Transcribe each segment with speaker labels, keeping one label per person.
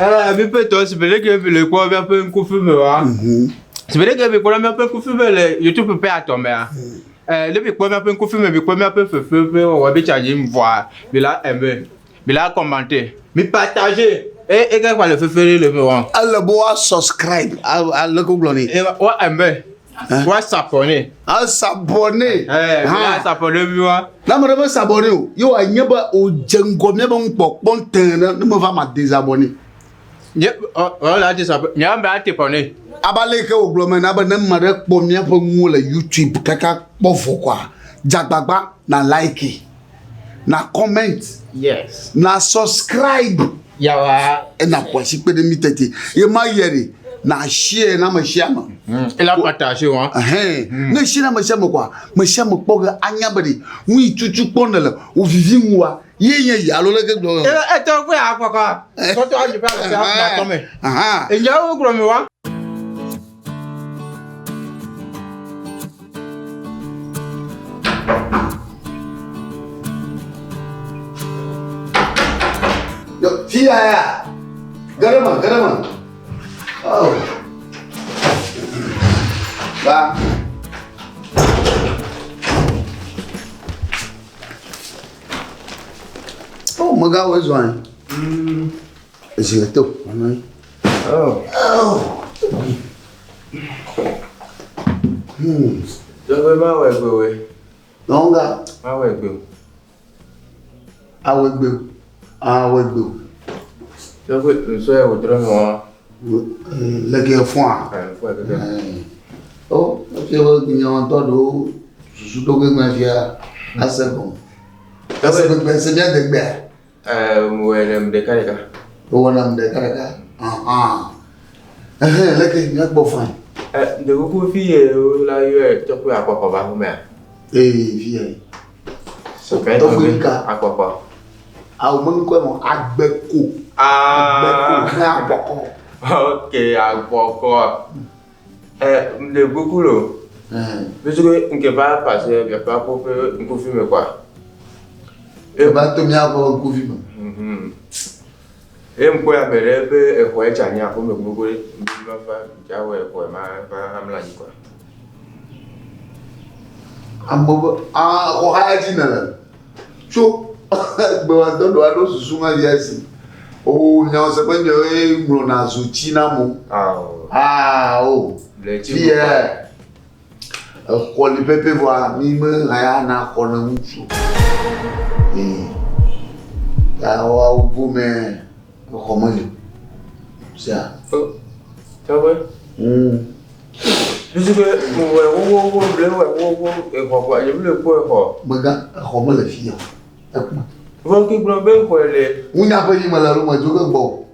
Speaker 1: Eh, mi ƒe tɔ si be ɖeke mi le kpɔ míaƒe ŋkufi me wa. Si be ɖeke mi kpɔ míaƒe ŋkufi me le YouTube ƒe atɔ mea. Eh, ne mi kpɔ míaƒe ŋkufi me, mi kpɔ míaƒe fefe ƒe wɔwɔ mi tsa dzi vɔa, mi la aimer, mi la commenter, mi partager. E e ke le fefe ɖe le me wa.
Speaker 2: Ele be woa subscribe, ale ke wogblɔ nɛ.
Speaker 1: E wa aimer. Wa s'abonner.
Speaker 2: A s'abonner.
Speaker 1: Eh, mi s'abonner mi wa.
Speaker 2: Ne ame ɖe me s'abonner o, ye wòanye be wòdze ŋgɔ míabe nukpɔkpɔ tẽ ne ne meva ma désabonner.
Speaker 1: Nye ɔ ɔ la désabonner. Nye ame ate bɔne.
Speaker 2: Abe ale yi ke wògblɔ me na be ne ame ɖe kpɔ míaƒe nuwo le YouTube kaka kpɔ vɔ koa, dze agbagba na like, na comment,
Speaker 1: Yes.
Speaker 2: na subscribe.
Speaker 1: Yawa.
Speaker 2: Ena ƒo asi kpe ɖe mí tete. Ye ma yɛ ɖe, na share na ame sia ame.
Speaker 1: Ela partage wa.
Speaker 2: Ɛhɛn. Ne share na ame sia ame koa, ame sia ame kpɔ ge anya be ɖe nu yi tutu kpɔ nèle wòvivi ŋuwòa, ye nye yi alo leke gblɔ.
Speaker 1: Etɔ ƒe akpɔkɔ. Tɔtɔ adzi ƒe alɔƒe akpɔ me. Enyawo gblɔ mi wa.
Speaker 2: Fia ya. Ge ɖe me, ge ɖe me. Oh. Va. Oh, megawɔe zɔ anyi. Ezi le to. Manɔ anyi.
Speaker 1: Oh.
Speaker 2: Oh. Hmm.
Speaker 1: Tɔgbe mawɔ egbe we.
Speaker 2: Nɔnga.
Speaker 1: Mawɔ egbe o.
Speaker 2: Awɔ egbe o. Awɔ egbe o.
Speaker 1: Tɔgbe nsɔ yɛ wòtrɔ nɔ.
Speaker 2: Le ke fɔa.
Speaker 1: Fɔa keke.
Speaker 2: O, efia be nyawo tɔ ɖewo susu ɖo ke ŋua fia ase gɔme. Ase gbegbe se mía degbea.
Speaker 1: Ɛɛ, mewɔe nam ɖekaɖeka.
Speaker 2: Wowɔ nam ɖekaɖeka. Ahan. Ɛhɛn, leke míakpɔ fain.
Speaker 1: Ɛ, ɖe kuku fi ye wola yɔe tɔkpe akpɔkpɔ va xɔmea?
Speaker 2: Ee, fi ye.
Speaker 1: Tɔkpe
Speaker 2: Tɔkpe ka?
Speaker 1: Akpɔkpɔ.
Speaker 2: Awo me ŋkɔe mɔ agbeko.
Speaker 1: Ah.
Speaker 2: Agbeko ne akpɔkɔ.
Speaker 1: Ok, akpɔkɔ. Ɛ, ɖe kuku lo.
Speaker 2: Ɛhɛn.
Speaker 1: Puisque nke va passer miaƒe aƒe ƒe ŋkuvi me kɔa.
Speaker 2: Eva to míaƒe ŋkuvi me.
Speaker 1: Mhm. Ye ŋkpɔe ame ɖe be exɔe tsa nye aƒeme gbogbo ɖe. Ŋdi va dza wɔ exɔe ma va amla anyi kɔa.
Speaker 2: Ame be ah xɔ haya dzi nèle. Tso gbe wa dɔ ɖo aɖo susu ma via si. O nyawo se be nye ye ŋlɔna zotsi na mo.
Speaker 1: Ao.
Speaker 2: Ah o.
Speaker 1: Le tsi
Speaker 2: Fie. Exɔ li pɛpɛ vɔa mi me haya na xɔ ne ŋutsu. Ee. Ta woawo gome exɔ me li. Sia.
Speaker 1: O. Tɔgbe. Puisque mewɔe xoxoxo ble wɔe xoxoxo exɔ kɔa nye mele kpɔ exɔ.
Speaker 2: Mega exɔ mele fi o. Ekpɔ.
Speaker 1: Vɔ ke gblɔ be xɔe le.
Speaker 2: Ŋunya ƒe yi me le alo medzo ke gbɔ o.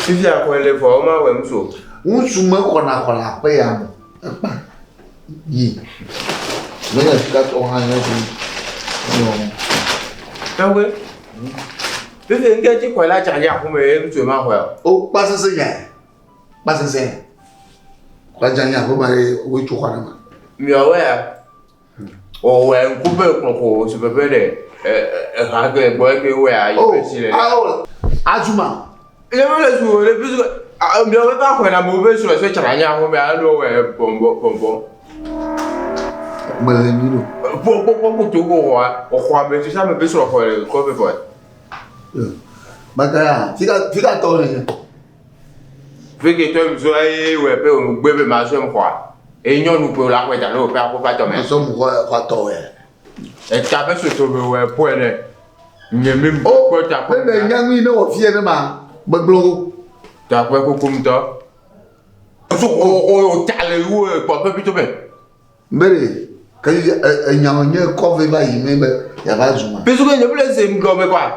Speaker 1: Fifia xɔe le vɔ woma wɔe ŋutsu o.
Speaker 2: Ŋutsu mexɔna xɔ le aƒe ya me. Ekpa. Yi. Menye fi ka tɔ hã nye fi.
Speaker 1: Tɔgbe. Fifi ŋke dzi xɔe la tsa nye aƒeme ye ŋutsu ma xɔe o.
Speaker 2: O kpa sese nya. Kpa sese. Kpa dza nye aƒeme ye wo tso xɔ ɖe me.
Speaker 1: Miawoe ya. Ɔwɔe ŋku be kplɔkɔ si pepe ɖe eha ke gbɔ eke wɔe ayi
Speaker 2: O
Speaker 1: ƒe si le.
Speaker 2: awo azuma.
Speaker 1: Nye me le su le puisque miawoe va xɔe na amewo be srɔ̃ sɔ tsa nye aƒeme alo wɔe bɔnbɔn bɔnbɔn.
Speaker 2: Mele nyi ɖo.
Speaker 1: Kpɔ kpɔ kpɔ ko to ko xɔa xɔa me sisa me be srɔ̃ xɔe le kɔ fe xɔe.
Speaker 2: Maka ya fika fika tɔ ne nye.
Speaker 1: Fike tɔ mi sɔ ye wɔ pe o gbe be ma sɔ xɔa. E nyɔnu pe la xɔe da ne o ƒe aƒe ƒe atɔ me.
Speaker 2: Sɔ mu xɔ xɔ tɔ wɛ.
Speaker 1: Eta be soso me wɔ po ne. Nye mi
Speaker 2: O
Speaker 1: kpɔ ta
Speaker 2: ne ne nya nui ne wɔ fie ne ma megblɔ wo.
Speaker 1: Ta kpe kuku ŋutɔ. So o o ta le wo kpɔ ƒe pito me.
Speaker 2: Mbere ke enya nye kɔ ve va yi me be yava zu ma.
Speaker 1: Puisque nye ble se ŋgɔ me kwa.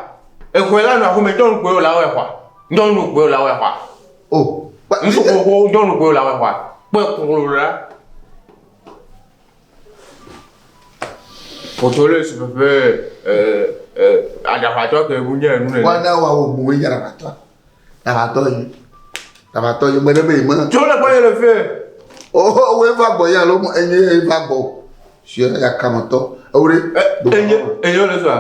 Speaker 1: Exɔe la nɔ aƒeme nyɔnu kpoe la wɔ xɔa. Nyɔnu kpoe la wɔ xɔa.
Speaker 2: O.
Speaker 1: Ŋutsu xoxo nyɔnu kpoe la wɔ xɔa. Kpɔe klo la. Foto le si pepe aɖaʋatɔ ke ŋu nye nu nene.
Speaker 2: Wa na wa wo mu nye aɖaʋatɔ. Aɖaʋatɔ yi. Aɖaʋatɔ yi me ɖe be yi me.
Speaker 1: Tso le gbɔnye le fie.
Speaker 2: Oh, wo va gbɔ ya alo enye va gbɔ. Sie ya kametɔ. Ewo ɖe.
Speaker 1: Enye enye le sua.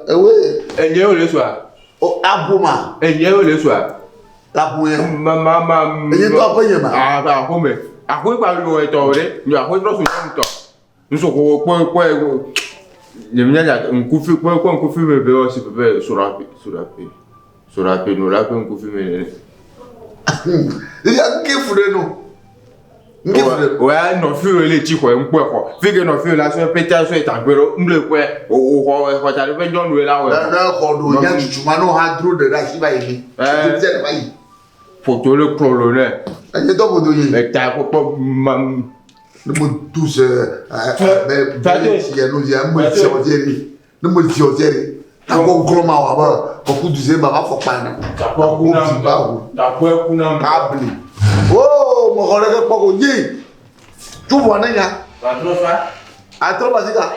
Speaker 2: Ewe.
Speaker 1: Enye wo le sua.
Speaker 2: O aƒo ma.
Speaker 1: Enye wo le sua.
Speaker 2: La ƒo ye.
Speaker 1: Ma ma ma.
Speaker 2: Enye to aƒe nye ma.
Speaker 1: Ah aƒo me. Aƒe gba lo etɔ ɖe. Nyo aƒe trɔ su ŋutɔ. Nso ko kpɔ kpɔ nye mi nya ŋkufi kpɔ kpɔ ŋkufi me be ɔsi pepe sorape sorape sorape no la ƒe ŋkufi me nene.
Speaker 2: Ya ŋke fu ɖe no. Ŋke fu ɖe.
Speaker 1: O ya nɔ fi le tsi xɔ ŋkpɔ xɔ. Fi ke nɔ fi la sɔ pete sɔ etagbe ɖo ŋle kɔe o xɔ xɔ ta ɖe ƒe nyɔnu la wɔ.
Speaker 2: Ne ne xɔ ɖo nya tutu ma no ha dro ɖe ɖe asi va yi mi.
Speaker 1: Ɛɛ.
Speaker 2: Tutu va yi.
Speaker 1: Ƒoto le klɔlo nɛ.
Speaker 2: Enye dɔ ƒoto yi.
Speaker 1: Eta kpɔkpɔ ma.
Speaker 2: Ne mo tu se ɛ bɛ tsi ya nu ya mo tsi o jeri. Ne mo tsi o jeri. Tako glɔ ma wa ba kɔku du se ba ba fɔ kpa ne.
Speaker 1: Takɔ kuna mu. Takɔ kuna mu.
Speaker 2: Kabli. Oo mo xɔ ɖe ke kpɔ ko yi. Tu vɔ ne nya.
Speaker 1: Atrɔ fa.
Speaker 2: Atrɔ ba sika.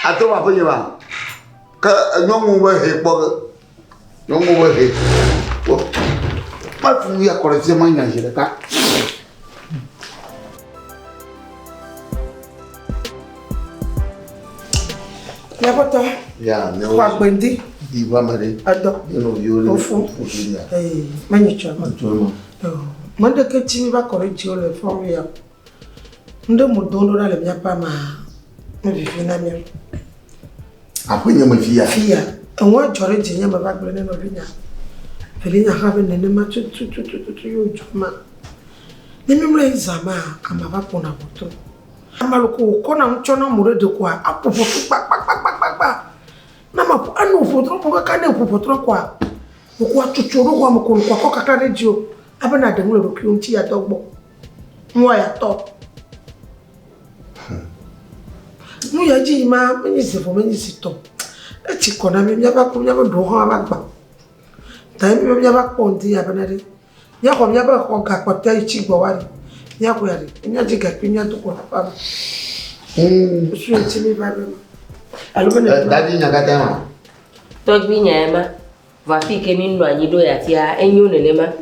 Speaker 2: Atrɔ ba ƒe nye ba. Ke nyɔnu be he kpɔ ge. Nyɔnu be he. Kpɔ. Ma fu ya kɔ ɖe fia ma nya zi ɖeka.
Speaker 3: Míaƒetɔ.
Speaker 2: Ya, míawo.
Speaker 3: Xɔ agbendi.
Speaker 2: Di va me ɖe.
Speaker 3: Edɔ.
Speaker 2: Nye nɔviwo ɖe.
Speaker 3: Ofu.
Speaker 2: Ofu ya.
Speaker 3: Ee, menyi tsɔ ma.
Speaker 2: Tsɔ ma.
Speaker 3: Me ɖeke tsi mi va kɔ ɖe dziwo le fɔm ya. Ŋɖe mo do ɖo ɖa le míaƒe amea. Me vivi na mía.
Speaker 2: Aƒe nye me fia.
Speaker 3: Fia. Eŋua dzɔ ɖe dzinye me va gblɔ ne nɔvinya. Velinya hã be nenema tututututu ye wòdzɔ ma. Ne mímlɔ anyi zã ma, amea va ƒona ʋɔtru. Ame loko wòkɔna nu tsɔna mo ɖe ɖekoa, aƒo ʋɔtru gbagbagbagba. Ne ame ƒo, eno ʋɔtru ƒo kaka ne eƒo ʋɔtrua koa, wòkɔa tsotso ɖo xɔa me ko wòkɔa kɔ kakla ɖe edzi o. Abe na ɖe nu le ɖokuiwo ŋuti ya dɔ gbɔ. Nua ya tɔ. Nu ya dzi yi ma, menye zi eve, menye zi tɔ. Etsi kɔ na mí, míava kpɔ míaƒe ɖewo hã va gbã. Ta ye míbe míava kpɔ ŋdi ya bena ɖe, míaxɔ míaƒe xɔ gakpɔtɔe yi tsi gbɔ wa ɖe, míaxɔe ya ɖe, míadzi ga kple míado go le aƒea me. Susu ŋuti mí va ɖo ema. Alo be ne.
Speaker 2: Dadi nya katã ma.
Speaker 4: Tɔgbui nya ema. Vɔ afi ke mí nɔ anyi ɖo ya fia, enyo nenema.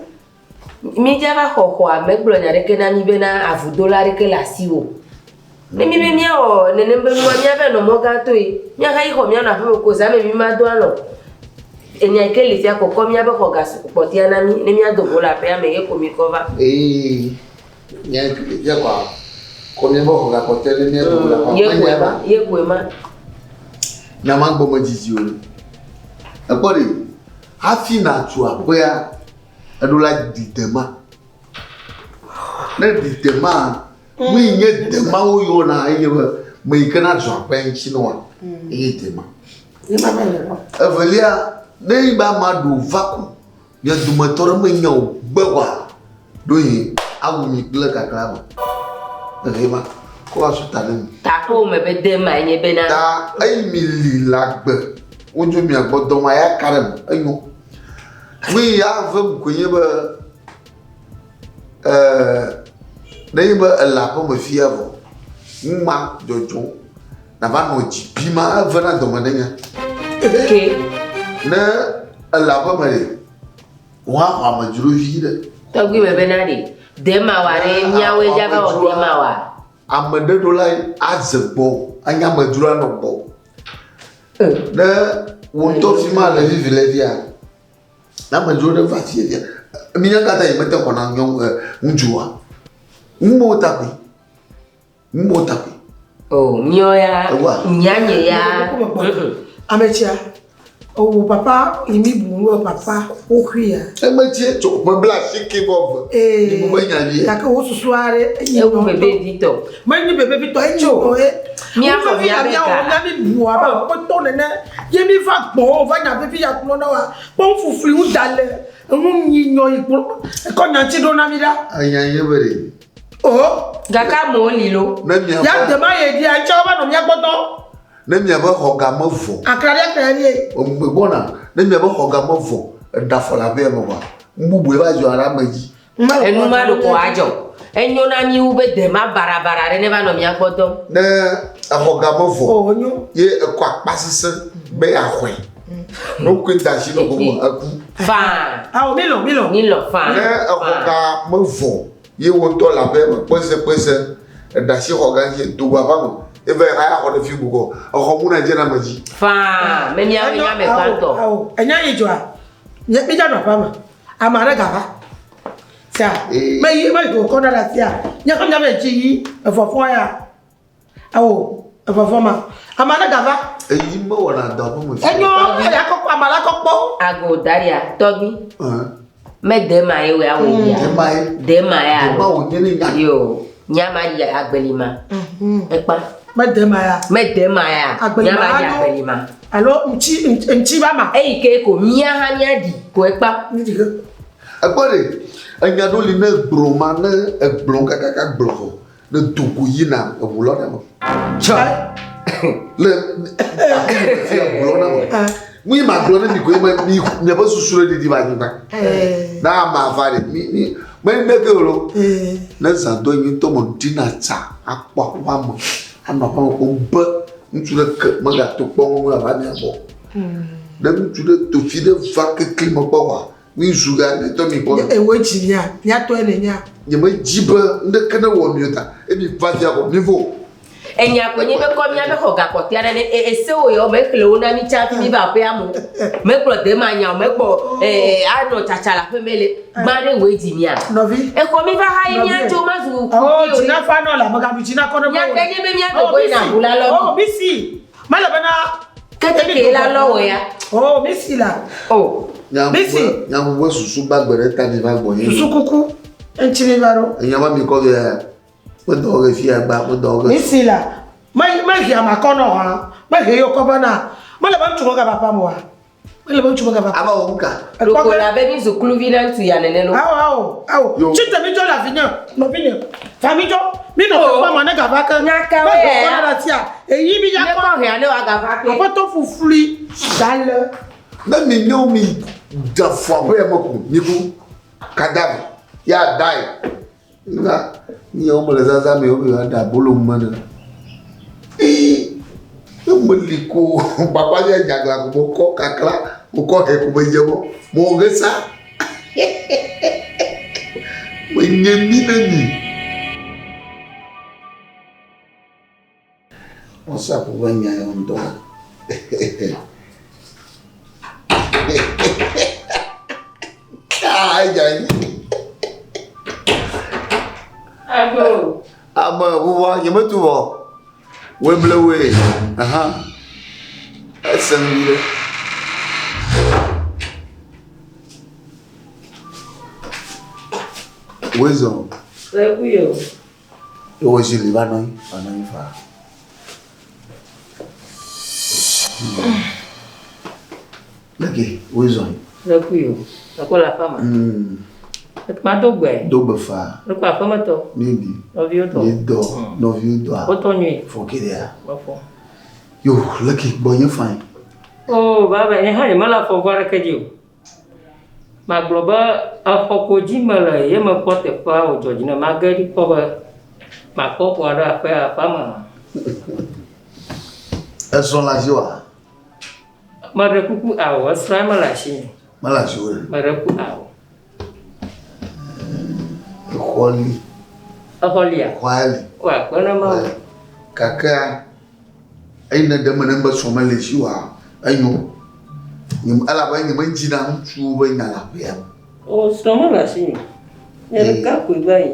Speaker 4: Mídza va xɔ xɔa, megblɔ nya ɖeke na mí bena avudola ɖeke le asiwò. Ne mí be míawɔ nenem be nua, míava nɔ mɔ gã toe. Míaxa yi xɔ míanɔ aƒeme ko zã me mí ma do alɔ. Enya yi ke li fia kɔkɔ míabe xɔ ga kpɔtɔea na mí ne míado go le aƒea me ye ko mí kɔ va.
Speaker 2: Ee, nya yi ke li fia kɔa, kɔ míabe xɔ ga kpɔtɔe ne míado go le aƒea me.
Speaker 4: Ye koe ma, ye koe ma.
Speaker 2: Nya ma gbɔ medzidzi o. Ekpɔ ɖe, hafi nàtu aƒea, eɖo la ɖi dema. Ne ɖi dema, nu yi nye dema woyɔna enye be me yi ke na zɔ aƒea ŋuti nɔa, enye dema. Evelia, ne nyi be amea ɖewo va ko, mia dometɔ ɖe menya o gbe oa, ɖo yi awu mi kple kakla me. Ehe ma, kɔ va su ta ne mi.
Speaker 4: Ta ko me be dema enye bena.
Speaker 2: Ta eyi mi li le agbe, wodzo mia gbɔ dɔma ya ka ɖe me, enyo. Nu yi ya vem koe nye be ɛɛ ne nye be ele aƒeme fia vɔ, nu ma dzɔdzɔ nava nɔ dzi bim ma evena dɔme ne nya.
Speaker 4: Ke.
Speaker 2: Ne ele aƒeme ɖe, woaxɔ amedzro vi ɖe.
Speaker 4: Tɔgbui me bena ɖe, dema wa ɖe míawoe dza va wɔ dema wa.
Speaker 2: Ame ɖe ɖo la aze gbɔ, anye amedzro anɔ gbɔ. Ne wò ŋutɔ fi ma le vivi le fia, ne amedzro ɖe va fia fia, minya katã yi mete xɔna nyɔnu ŋutsu oa? Numewo takui. Numewo takui.
Speaker 4: Oh, míawo ya, nyanye ya.
Speaker 3: Ame tsia, owò papa yi mi bu nu papa woxui ya.
Speaker 2: Eme tsie tso ƒe bla asieke vɔ eve.
Speaker 3: Ee.
Speaker 2: Mi bu be nya vi.
Speaker 3: Gake wo susu aɖe enyi
Speaker 4: Ewu bebe vi tɔ.
Speaker 3: Menyi bebe vi tɔ enyi tɔ ye.
Speaker 4: Míaxɔ míabe ga.
Speaker 3: Mía mi bu abe aƒetɔ nene. Ye mi va gbɔ va nya vevi ya gblɔ na wa. Kpɔ ŋufufli ŋu da le enu nyi nyɔ yi kplɔ. Ekɔ nya ŋuti ɖo na mi ɖa.
Speaker 2: Enya nye be ɖe.
Speaker 3: O.
Speaker 4: Gake amewo li lo.
Speaker 2: Ne miaƒe.
Speaker 3: Ya dema ye ɖia etsɔ va nɔ mía gbɔ dɔ.
Speaker 2: Ne miaƒe xɔ ga me vɔ.
Speaker 3: Akra ɖe akra ɖe.
Speaker 2: Ŋgbe gbɔna. Ne miaƒe xɔ ga me vɔ, eɖa afɔ le aƒea me vɔa, nu bubue va dzɔ ɖe ame dzi.
Speaker 4: Enu ma ɖo ko adzɔ. Enyo na mí wu be dema barabara ɖe ne va nɔ mía gbɔ dɔm.
Speaker 2: Ne exɔ ga me vɔ.
Speaker 3: O nyo.
Speaker 2: Ye ekɔ akpa sesẽ be yeaxɔe. Ne wokɔe de asi nɔ gbɔgbɔ eku.
Speaker 4: Faa.
Speaker 3: Awo mi lɔ mi lɔ.
Speaker 4: Mi lɔ faa.
Speaker 2: Ne exɔ ga me vɔ ye wo ŋutɔ le aƒea me kpesẽkpesẽ eɖe asi xɔ ga dzi do go aƒea me eva yi haya xɔ ɖe fi bu kɔ exɔ mu na dze na ame dzi.
Speaker 4: Faa me miawo nye ame gbãtɔ.
Speaker 3: Awo enya yi dzɔa. Nye mi dza nɔ aƒea me. Ame aɖe gava. Sia, meyi meyi wòkɔ ɖe asia. Nye hã mía be dzi yi evɔvɔ ya. Awo, evɔvɔ ma. Ame aɖe gava.
Speaker 2: Eyi mewɔna dɔ aƒe me.
Speaker 3: Enyo eya kɔkɔ ame la kɔkpɔ.
Speaker 4: Ago daria tɔgbi. Mede ma ye wɔ awɔ ya.
Speaker 2: De ma ye.
Speaker 4: De ma ya.
Speaker 2: De ma wònye ne nya.
Speaker 4: Yo, nya ma yi agbeli ma. Ekpa.
Speaker 3: Mede ma ya.
Speaker 4: Mede ma ya.
Speaker 3: Agbeli
Speaker 4: Nya
Speaker 3: ma
Speaker 4: ma yi
Speaker 3: alo.
Speaker 4: agbeli ma.
Speaker 3: Alo ŋtsi ŋtsi ba ma.
Speaker 4: Eyi ke ko mía hã míaɖi ko ekpa.
Speaker 2: Ekpɔ ɖe, enya ɖewo li ne egblɔ ma ne egblɔ kakaka gblɔ vɔ ne dogo yina eʋu lɔ ɖe me. Tsã le afi eʋu lɔ ɖe me. Nu yi ma gblɔ ne mi koe me mi miaƒe susu ɖe ɖiɖi va anyigba. Na ama va ɖe mi mi me ne ke lo. Ne zã do nyi ŋutɔ me ɖina tsa akpɔ aƒea me anɔ aƒea me kpɔm be ŋutsu ɖe ke megato kpɔ ŋu ava mia gbɔ. Ne ŋutsu ɖe to fi ɖe va kekli me kpɔ wa mi zu ga mi tɔ mi kpɔ.
Speaker 3: Ewoe dzi mia mia tɔe ne nya.
Speaker 2: Nye me dzi be ŋɖeke ne wɔ mi o ta emi va fia kɔ mi vo.
Speaker 4: Enya ko nye be kɔ mía be xɔ gakɔtea ɖe ne ese wo yɔ me xle wo na mi tsa fi mi va aƒea mo. Me gblɔ de ma nya o me gbɔ anɔ tsatsa le aƒe me le gbã ɖe woe dzi mia.
Speaker 3: Nɔvi.
Speaker 4: Exɔ mi va ha ye mia tso ma zu.
Speaker 3: Ɔ dzina fa nɔ la megaɖu dzina kɔ ne.
Speaker 4: Nya ke nye be mia do go yina ʋu la lɔ.
Speaker 3: Ɔ mi si mele bena.
Speaker 4: Keteke la lɔ wɔ ya.
Speaker 3: Ɔ mi si la.
Speaker 4: O.
Speaker 3: Mi si.
Speaker 2: Nyaŋu be susu gbagbe ɖe ta mi va gbɔ nye.
Speaker 3: Susu kuku eŋtsi mi va ɖo.
Speaker 2: Enya ma mi kɔ via. Medɔ ge fia gba medɔ ge.
Speaker 3: Mi si la me me hia ma kɔ nɔ hã me he yɔ kɔ va na mele be ŋutsu megava aƒea me oa mele be ŋutsu megava.
Speaker 2: Ava wɔ nuka?
Speaker 4: Ɖoko la be mi zu kluvi na ŋutsu ya nene lo.
Speaker 3: Awo awo awo tsite mi dzɔ le afi nye nɔvi nye fa mi dzɔ mi nɔ teƒe ma ne gava ke.
Speaker 4: Nya ka
Speaker 3: Me
Speaker 4: wɛ
Speaker 3: he kɔ
Speaker 4: ya?
Speaker 3: na ɖe asia eyi mi ya
Speaker 4: Ne kɔ hea ne wòagava ke.
Speaker 3: Aƒetɔ fuflui da le.
Speaker 2: Ne mi nyo mi dze afɔ aƒe ya me ko mi ku cadavre ya die. Na nye wo mele zaza me wo be yewoaɖe abolo me ne. Ii ne meli ko papa nye nyagla ko mekɔ kakla mekɔ hɛ ko medze mɔ mewɔ ge sa. Menye mi ne mi. WhatsApp ƒe nya ya ŋutɔ. Ame ʋuʋua nye metu vɔ. Woe ble woe. Aha. Ese nu ɖe. Woe zɔ. Ewɔ zi li va nɔ anyi, va nɔ anyi faa. Leke woe zɔ yi.
Speaker 5: Lekui o, ekɔ le aƒe me. Ekpa do gbe.
Speaker 2: Do gbe faa.
Speaker 5: Ekɔ aƒemetɔ.
Speaker 2: Mi bi.
Speaker 5: Nɔviwo tɔ.
Speaker 2: Mi dɔ, nɔviwo dɔa.
Speaker 5: Wotɔ nyuie.
Speaker 2: Fɔ ke ɖea.
Speaker 5: Mefɔ.
Speaker 2: Yo, leke gbɔ nye fain.
Speaker 5: O, baba, nye hã nyemele afɔ ʋu aɖeke dzi o. Magblɔ be exɔ ko dzi mele ye mekpɔ teƒea wòdzɔ dzi nam. Mage ɖi kpɔ be makpɔ xɔa ɖe aƒe aƒea me hã.
Speaker 2: Esrɔ̃ le asiwòa?
Speaker 5: Meɖe kuku ao, esrɔ̃a mele asinye.
Speaker 2: Mele asiwò ɖe?
Speaker 5: Meɖe kuku ao.
Speaker 2: Exɔ li.
Speaker 5: Exɔ lia?
Speaker 2: Exɔa li.
Speaker 5: Wò akpe na Mawu.
Speaker 2: Gakea, eyi ne ɖe me ne be srɔ̃ mele asiwòa, enyo. Elabe nye medzina ŋutsuwo be nya le aƒea me.
Speaker 5: O, srɔ̃ mele asinye o. Nye ɖeka koe va yi.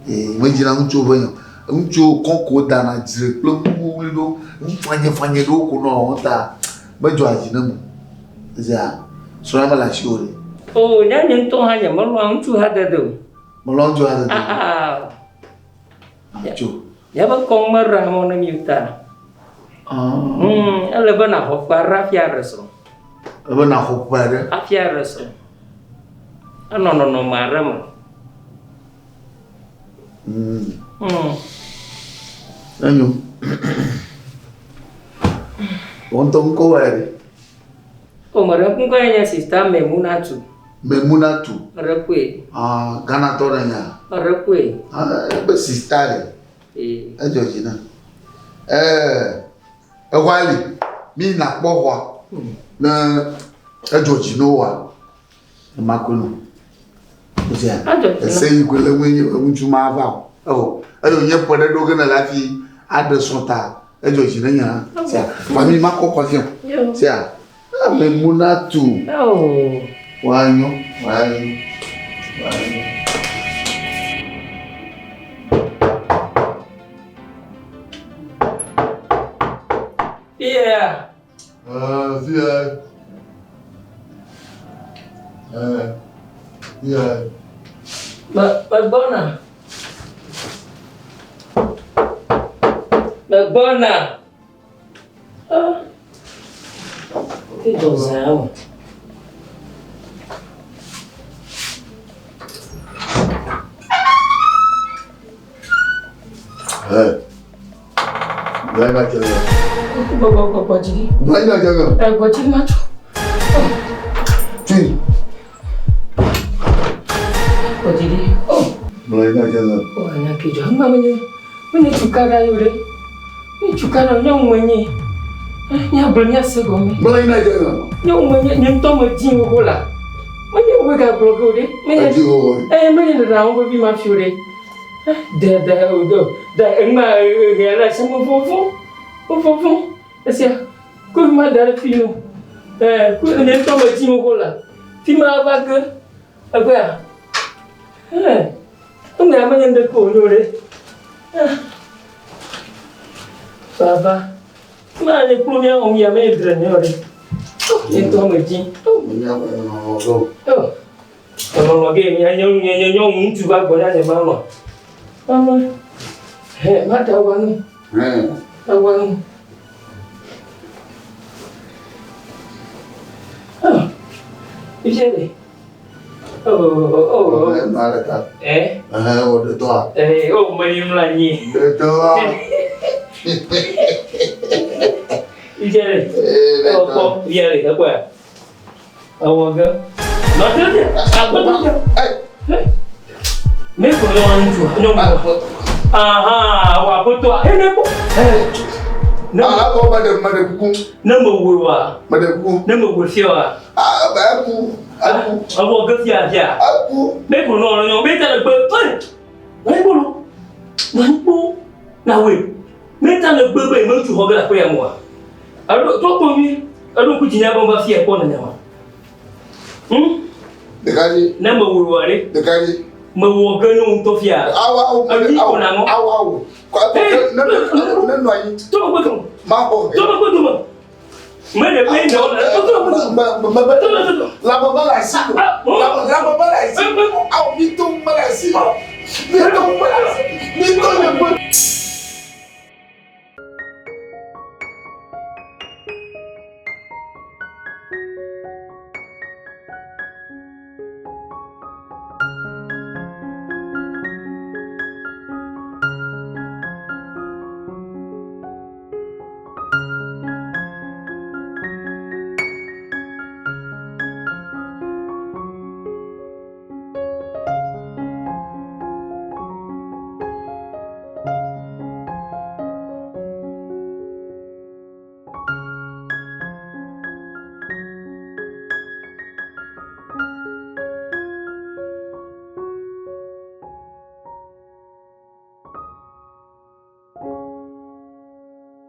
Speaker 2: Ee, medzina ŋutsuwo be nya o. Ŋutsuwo kɔko dana dzre kple nuwuwli ɖo, nufanyefanye ɖewo ko nɔ wɔm ta medzɔa dzi nam o. Ezea, srɔ̃ ya mele asiwò o ɖe.
Speaker 5: O, nye nye ŋutɔ hã nyemelɔ̃a ŋutsu hadede o.
Speaker 2: Melɔ̃a ŋutsu hadede o?
Speaker 5: Aa.
Speaker 2: Atso.
Speaker 5: Míaƒe kɔnu meɖea mɔ na mí o ta. Ele be nàxɔ ƒe aɖe hafi aɖe srɔ̃.
Speaker 2: Ele be nàxɔ ƒe aɖe.
Speaker 5: Hafi aɖe srɔ̃. Anɔ nɔnɔme aɖe me.
Speaker 2: Enyo. Wò ŋutɔ ŋkɔ wɔe ɖe?
Speaker 5: O, meɖe ŋkɔe nye Sista Memunatu.
Speaker 2: Memunatu.
Speaker 5: Meɖe kpɔe.
Speaker 2: Ah, Ghanatɔ ɖe nya.
Speaker 5: Meɖe kpɔe.
Speaker 2: Ah, ebe sista ɖe.
Speaker 5: Ee.
Speaker 2: Edzɔ dzi na. Ee, exɔa li. Mi nakpɔ xɔa. Ne edzɔ dzi na woa, ema koe nɔ. Ozia. Ese yi koe le ŋu nye ŋutsu ma va o. Ewɔ. Eye wònye ƒe ɖe ɖo ge ne le hafi aɖe srɔ̃ ta. Edzɔ dzi na nya. Sia. Fa mi makɔ xɔ fiɔ. Sia. Ame Munatu.
Speaker 5: Oh.
Speaker 2: Woanyo, woanyo, woanyo.
Speaker 5: Yeah.
Speaker 2: Ah, fia. Eh, fia.
Speaker 5: Me megbɔna. Megbɔna. Ah. Ke dɔ zã o.
Speaker 2: Eh. Mlai na dze.
Speaker 5: Gbɔgbɔgbɔgbɔ dzi ɖi.
Speaker 2: Mlai na dze.
Speaker 5: Egbɔ dzi ɖi matso.
Speaker 2: Tui.
Speaker 5: Gbɔ dzi ɖi. Oh.
Speaker 2: Mlai na dze.
Speaker 5: Oh, anya ke dzɔ. Ŋgba menye menye tukaɖa yi o ɖe. Nye tukaɖa nyɔnu menye. Míagblɔ míase gɔme.
Speaker 2: Mlai na dze.
Speaker 5: Nyɔnu menye nye ŋutɔ medzi xoxo la. Menye woe gagblɔ ge o ɖe. Menye
Speaker 2: Edzi xoxo.
Speaker 5: Eh, menye ɖeɖe aŋu vevi ma fi o ɖe. De de de de eŋma ɣe le se me vɔvɔ vɔvɔ esia ko ma da ɖe fi nu. Eh, ko nye ŋutɔ medzi xoxo la. Fi ma va ge egbea. Eh, eŋma menye ŋɖeke o nyo ɖe. Eh. Baba. Ma nye kplu mía wɔm ya menye dre nye o ɖe. Nye ŋutɔ medzi.
Speaker 2: Menya lɔlɔ do.
Speaker 5: Oh. Lɔlɔ ge nye nye nye nye nyɔnu ŋutsu va gbɔ na nye ma lɔ. Mama. He, ma da wa nu.
Speaker 2: Eh.
Speaker 5: Da wa nu. Oh. Ije. Oh, oh, oh.
Speaker 2: Eh, ma le ta.
Speaker 5: Eh?
Speaker 2: Eh, o de toa.
Speaker 5: Eh, oh, me yim la nyi.
Speaker 2: De toa.
Speaker 5: Ije.
Speaker 2: Eh, de
Speaker 5: Oh,
Speaker 2: toa.
Speaker 5: ko, ije, e kwa. Awo ge. No te te. Agbo te.
Speaker 2: Eh.
Speaker 5: Me ko yo ŋutsu, nyɔnu. Aha, wò aƒetɔa, ene kpɔ. Ne
Speaker 2: Ah, ko ma de ma de kuku.
Speaker 5: ne mewɔe oa,
Speaker 2: Ma de kuku.
Speaker 5: ne mewɔe fia oa,
Speaker 2: Ah, ba ku. Aku.
Speaker 5: ewɔ ge fia fia.
Speaker 2: Aku.
Speaker 5: Me ko nɔ nyɔ, me ta le gbe, ɔe, nɔ anyi kpo lo, nɔ anyi kpo, na wɔe. Me ta le gbe be me ŋutsu xɔ ge le aƒe ya me oa. Eɖo trɔ kpɔ nyuie, eɖo ŋku dzinye be meva fia kpɔ nenema.
Speaker 2: Dekaji.
Speaker 5: Ne mewɔe oa ɖe,
Speaker 2: Dekaji.
Speaker 5: mewɔ ge ne wò ŋutɔ fia.
Speaker 2: Awo awo.
Speaker 5: Enyi ko na ŋɔ.
Speaker 2: Awo awo. Ko ne ne nɔ anyi.
Speaker 5: Trɔ megbe dome.
Speaker 2: Ma xɔ.
Speaker 5: Trɔ megbe dome. Me ɖe be ne wɔ, trɔ megbe dome.
Speaker 2: Ma ma ma. La ma la si. La la ma la si. Awo mi to ma la si. Mi to ma la si. Mi to le gbe.